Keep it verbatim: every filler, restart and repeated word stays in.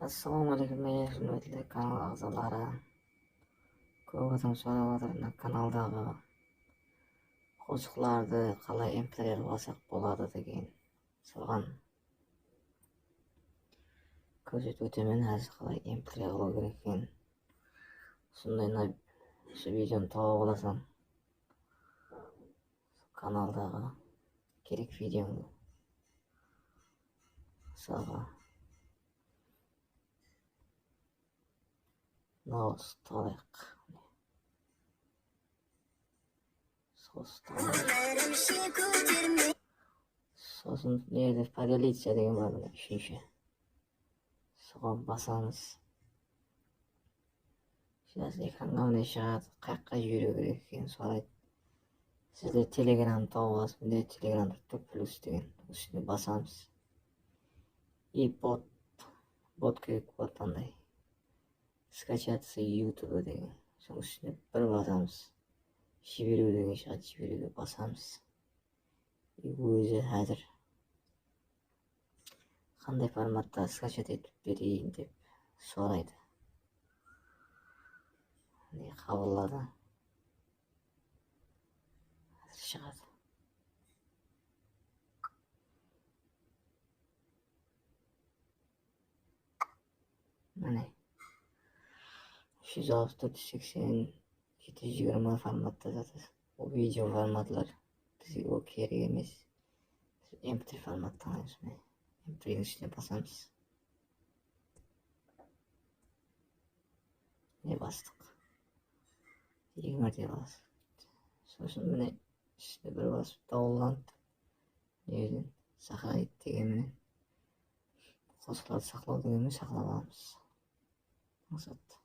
Assalamu aleykum, meni húrmetli kanal aǵzaları. Kóp adam sorap atır, mına kanaldaǵı qosıqlardı qalay em tri qılıp alsaq boladı degen. Soǵan kórsetip ótemen, házir qalay em tri qılıw kerek eken. Usınday mına usı videonı tawıp alasań. Kanaldaǵı kerek videońdı. Mısalǵa, mınaw usı talayıq. Sosta. Sosin mına jerde поделиться degen bar, mına úshinshi. Soǵan basamız. Házir ekranǵa mine shıǵadı, qayaqqa jiberiw kerek ekenin soraydı. Sizler Telegramdı tawıp alasız, mine Telegramda tur, plyus degen, ústine basamız. И bot, bot kerek boladı, anday. Скачаться с YouTube degen. Sonıń ústine bir basamız. Jiberiw degen shıǵadı, jiberiwge basamız. И ózi házir qanday formatta скачать etip bereyin dep soraydı. Mine, qabılladı. Házir shıǵadı. Mine. Úsh júz alpıs, tórt júz seksen, jeti júz jigirma formatta zatırsız. Bul video formatlar bizge ol kerek emes. Biz em tri formattı tańlaymız, mine. Em triniń ústine basamız. Mine, bastıq. Eki márte bastıq. Sosin mine, ústine bir basıp, download. Mına jerden сохранить degen menen, qosıqlardı saqlaw degen menen saqlap alamız. Maqsat.